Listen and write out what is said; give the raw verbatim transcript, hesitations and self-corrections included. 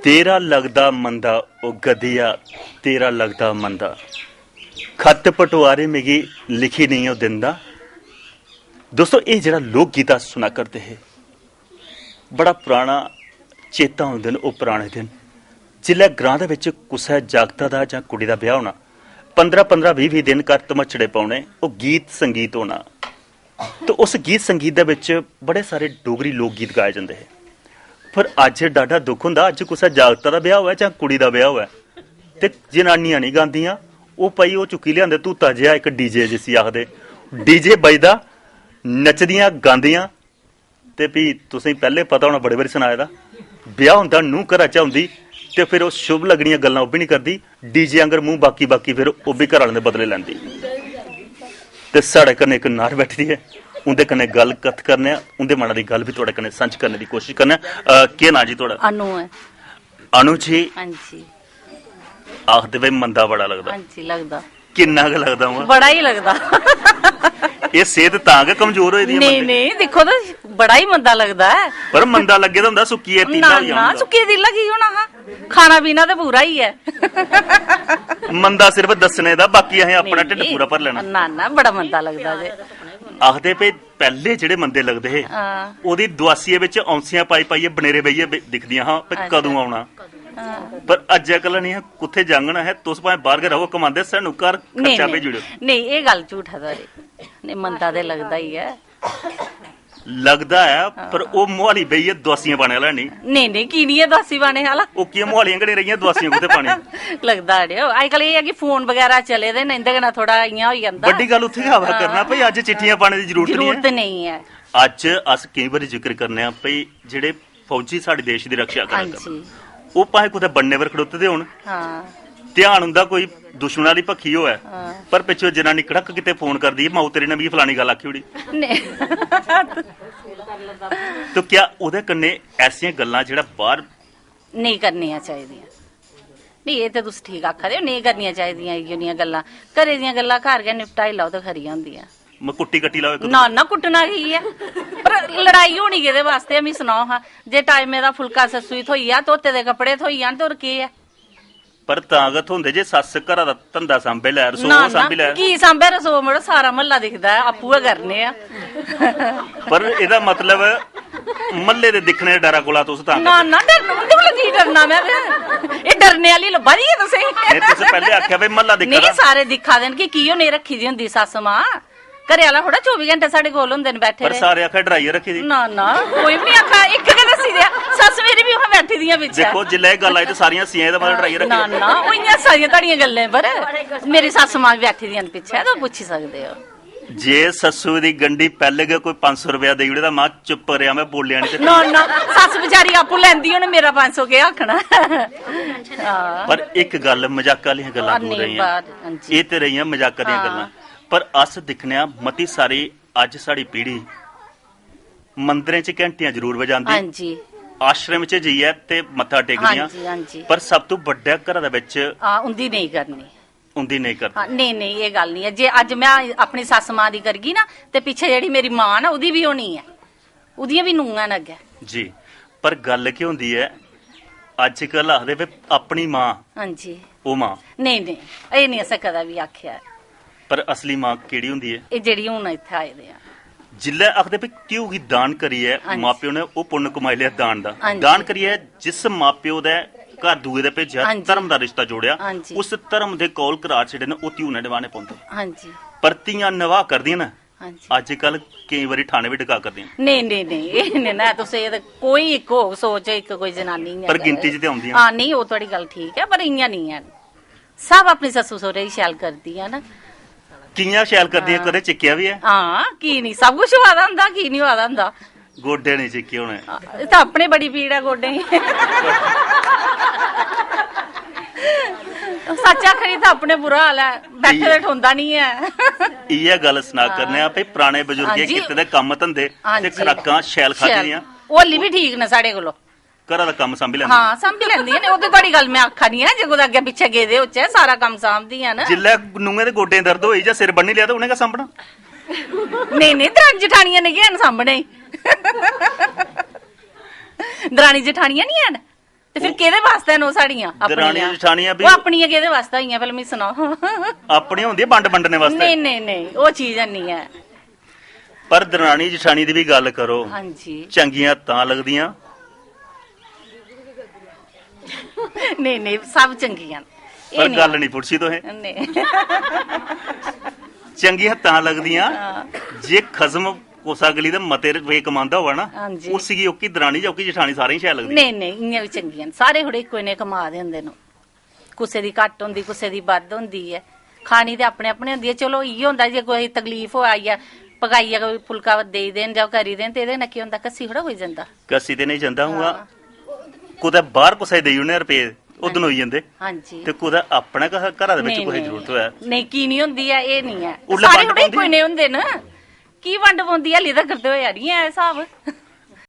तेरा लगदा मंदा, ओ गद्दिया, तेरा लगदा मंदा। खत पटवारी मिगी लिखी नेईं ओ दिंदा। दोस्तो, एह् जेह्ड़ा लोक गीत अस सुना करदे हे, बड़ा पराना चेता होंदे न ओह् पराने दिन, जिसलै ग्रां दे बिच कुसै जागता दा जां कुड़ी दा ब्याह् होना, पंदरां पंदरां बीह् बीह् दिन घर धमचड़े पौने, ओह् गीत संगीत होना। ते उस गीत संगीत दे बिच बड़े सारे डोगरी लोक गीत गाए जंदे हे। पर अज्ज डाढा दुख होंदा, अज्ज कुसै जागता दा ब्याह् होऐ जां कुड़ी दा ब्याह् होऐ, ते जनानियां निं गांदियां, ओह् भाई ओह् चुक्की लेआंदे धूता जेहा इक डीजे जिसी आखदे, डीजे बजदा, नचदियां गांदियां। ते फ्ही तुसेंगी पैह्लें पता होना, बड़े बारी सनाए दा, ब्याह् होंदा, नूंह् घरा च औंदी ते फिर ओह् शुभ लग्गनियां गल्लां ओह् बी निं करदी, डीजे आंगर मूंह् बाकी बाकी फिर ओह् बी घर आह्लें दे बदले लैंदी। ते साढ़े कन्नै इक नार बैठी दी ऐ, उं'दे कन्नै गल्ल कत्थ करने आं, उं'दे मना दी गल्ल बी थुआढ़े कन्नै सांझी करने दी कोशश करने आं। अ, केह् नांऽ जी थुआढ़ा? अनु ऐ। अनु जी। हां जी। आखदे भाई मंदा बड़ा लगदा। हां जी, लगदा। किन्ना गै लगदा उ'आं? बड़ा ही लगदा। एह् सेह्त तां गै कमजोर होई दी ऐ नेईं, मंदे? नेईं, दिक्खो तां बड़ा ही मंदा लगदा ऐ। पर मंदा लग्गे दा होंदा, सुक्कियै तीला ना, होई ना, जाना। सुक्कियै तीला की होना हा? खाना पीना ते पूरा ही ऐ। मंदा सिर्फ दस्सने दा, बाकी असें अपना नेईं, ढिड्ड नेईं। पूरा भरी लैना। ना, ना, बड़ा मंदा लगदा जे। आखदे भई पैह्ले जेह्ड़े मंदे लगदे हे, हां। ओह्दी दुआसियै बिच औंसियां पाई पाइयै बनेरे बेहियै बे-, दिखदियां हां भई अच्छा। कदूं औना। हां। पर अज्जै कल्लै नेईं, कुत्थै जाङन असें, तुस भाएं बाह्र गै र'वो, कमांदे, सानूं घर नेईं, खर्चा नेईं। भेजी ओड़ेओ। नेईं, एह् गल्ल झूठ ऐ थुआढ़ी। नेईं, मंदा ते लगदा ही ऐ। लगदा ऐ, हां। पर ओह् मोहाली बेहियै दुआसियां पाने आह्ला नेईं। नेईं, नेईं, की निं ऐ दुआसी पाने आह्ला? ओह् केह् मोहालियां घड़ियां रेहियां, दुआसियां कुत्थै पानियां? लगदा अड़ेओ, अज्जकल एह् ऐ कि फोन बगैरा चले दे न, इं'दे कन्नै थोह्ड़ा इ'यां होई जंदा। बड्डी गल्ल उत्थै गै आवा हां। करना भई अज्ज चिट्ठियां पाने दी जरूरत निं जरूरत ऐ। नेईं ऐ। अज्ज अस केईं बारी जिक्र करने आं भई जेह्ड़े फौजी साढ़े देश दी रक्षा करा हां करदे, जी। ओह् भाएं कुतै बन्ने पर खड़ोते दे होन, हां। ध्यान उं'दा कोई दुश्मन आह्ली पक्खी होऐ, हां। पर पिच्छों जनानी कड़क कीते फोन करदी, "माऊ तेरी ने मिगी फलानी गल्ल आखी ओड़ी।" नेईं। तो क्या ओह्दे कन्नै ऐसियां गल्लां जेह्ड़ा बाह्र नेईं करनियां चाहिदियां। नेईं, एह् ते तुस ठीक आखा दे ओ, नेईं करनियां चाहिदियां इ'यै नेहियां गल्लां। घरै दियां गल्लां घर गै निपटाई लैओ ते खरियां होंदियां। म-, कुट्टी कट्टी लैओ इक ना, दूए। ना, कुट्टना की ऐ? पर लड़ाई होनी केह्दे वास्तै ऐ, मी सनाओ हां। जे टाइमे दा फुलका सस्सू गी थ्होई जा, धोते दे कपड़े थ्होई जान, ते होर केह् ऐ? पर तां गै थ्होंदे जे सस्स घरा दा धंधा सांभे लै, रसोऽ ना, ना, सांभी लै। की सांभे रसोऽ? मड़ो, सारा म्हल्ला दिखदा ऐ, आपूं गै करने आं। पर एह्दा मतलब म्हल्ले दे दिक्खने दे डरा कोला तुस तां ना, करदे। ना, डरना, उं'दे कोला की डरना में फिर? एह् डरने आह्ली लब्भा दी ऐ तुसें गी? नेईं, तुसें पैह्लें आखेआ भई म्हल्ला दिक्खा नेईं, दा। सारे दिक्खा दे न कि की उ'नें रक्खी दी होंदी सस्स मां। घरै आह्ला थोह्ड़ा चौबी घैंटे साढ़े कोल होंदे न बैठे पर दे। सारे आखा डराइयै रक्खी दी। ना, ना, कोई बी निं आखा, इक गै दस्सी देआ। सस्स मेरी बी उत्थै बैठी दियां पिच्छें। दिक्खो, जिसलै एह् गल्ल आई ते सारियां हस्सियां, एह्दा मतलब डराइयै रक्खी ना, दी। ना, ओह् इ'यां हस्सा दियां धड़ियां गल्लें पर। मेरी सस्स मां बी बैठी दियां न पिच्छें, तुस पुच्छी सकदे ओ। जे सस्सू दी गंढी पैह्लें गै कोई पंज सौ रपेआ देई ओड़े तां मां चुप्प रेहा, में बोल्लेआ निं ते ना, ना, सस्स बेचारी आपूं लैंदी, उ'नें मेरा पंज सौ केह् आखना। हां। पर इक गल्ल, मजाक आह्लियां गल्लां हां, दूर नेईं, रेहियां। बात, हां जी। एह् ते रेहियां मजाक आह्लियां हां। गल्लां। पर अस दिक्खने आं, मती सारी अज्ज साढ़ी पीढ़ी मंदरें च घैंटियां जरूर बजांदी, हां जी। आश्रम च जाइयै ते मत्था टेकदियां, हां जी, हां जी। पर सब तों बड्डै घरा दे बिच हां, उं'दी नेईं करनी। उं'दी नेईं करदी। हां, नेईं, नेईं, एह् गल्ल निं ऐ। जे अज्ज में अपनी सस्स मां दी करगी ना, ते पिच्छें जेह्ड़ी मेरी मां ना, ओह्दी बी होनी ऐ। ओह्दियां बी नूंहां न अग्गें। जी, पर गल्ल केह् होंदी ऐ, अज्जकल आखदे वे अपनी मां, हां जी। ओह् मां। नेईं, नेईं, एह् निं असें कदें बी आखेआ ऐ। पर असली मां केह्ड़ी होंदी ऐ? एह् जेह्ड़ी हून इत्थै आए दे आ। जिल्लै आखदे वे घ्यो गी दान करियै हां जी। मां-प्यो ने ओह् पुन्न कमाई लेआ दान दा। हां जी। दान करियै जिस मां-प्यो दे घर दूए दे भेजेआ, हां जी। धर्म दा रिश्ता जोड़ेआ, हां जी। उस धर्म दे कौल करार जेह्ड़े न ओह् धियू ने नभाने पौंदे। हां जी। पर धियां नभाऽ करदियां न, हां जी। अज्जकल केईं बारी ठाणे बी डका करदियां न। नेईं, नेईं, नेईं, एह् निं ना, तुस एह् ते कोई इक होग सोच, इक कोई जनानी इ'यां पर करै। गिनती च ते औंदियां। हां, नेईं, ओह् थुआढ़ी गल्ल ठीक ऐ, पर इ'यां निं ऐ। सब अपने सस्सू सौह्रे गी शैल करदियां न। कि'यां शैल करदियां, हां। कदें चिक्केआ बी ऐ? हां, की निं? सब कुछ होआ दा होंदा, की निं होआ दा होंदा? गोड्डे निं चिक्के होने। हां, इत्थै अपने बड़ी पीड़ ऐ गोड्डें गी। सच्च आखनी, इत्थै अपने बुरा हाल ऐ, बैठे दे इ'यै ठोंदा निं ऐ। इ'यै गल्ल सना हां। करने आं भई पराने बजुर्गें हां जी। कीते दे कम्म धंदे हां ते जी। खुराकां शैल खाद्धी शैल। दियां। ओह् हल्ली बी ठीक न साढ़े कोलों। घरा दा कम्म सांभी लैंदियां। हां, सांभी लैंदियां न। ओह् ते थुआढ़ी गल्ल में आखा नी आं, जे कुतै अग्गें पिच्छें गेदे होचै, सारा कम्म सांभदियां न। जिसलै नूहें दे गोड्डें दर्द होई जां सिर बन्नी लेआ, ते उ'नें गै सांभना। नेईं, नेईं, दरानी जठानियां निं हैन सांभने गी। दरानी जठानियां निं हैन। ते फिर केह्दे वास्तै न ओह् साढ़ियां अपनियां? दरानियां जठानियां भी ओह् अपनियां केह्दे वास्तै होइयां, पैह्लें मिगी सनाओ। अपनियां होंदियां बंड बंडने वास्तै। नेईं, नेईं, नेईं, ओह् चीज हैनी ऐ। पर दरानी जठानी दी बी गल्ल करो, हां जी। चंगियां तां लगदियां। नेईं, नेईं, सब चंगियां न। एह् पर निं। गल्ल नहीं पुच्छी तुसें। नेईं। चंगियां तां लगदियां जे खसम कुसा गली दे मते रपेऽ कमांदा होऐ ना, हां जी। उसी गी ओह्की दरानी जां ओह्की जठानी सारें गी शैल लगदी। नेईं, नेईं, इ'यां बी चंगियां न। सारे थोड़े इक्को नेह् कमा दे होंदे न। कुसै दी घट्ट होंदी, कुसै दी बद्ध होंदी ऐ। खानी ते अपने अपने होंदी ऐ। चलो, इ'यै होंदा जे कोई तकलीफ होऐ, आइयै पकाइयै कोई फुलका देई देन जां करी देन, ते एह्दे कन्नै केह् होंदा? घस्सी थोड़ा कोई जंदा। घस्सी ते नहीं जंदा, उ'आं कुतै बाहर कुसै गी देई ओड़ने रपेऽ, ओह् दनोई जंदे। हां जी। ते कुतै अपने घ- घरा दे बिच नेईं, कुसै नेईं। जरूरत होऐ। नेईं, की निं होंदी ऐ? एह् निं ऐ। उल्लै सारे बंड थोड़े पौंदी इक्को ऐ। नेह् होंदे न। की बंड पौंदी ऐ? हाल्ली तगर ते होआ निं ऐ स्हाब।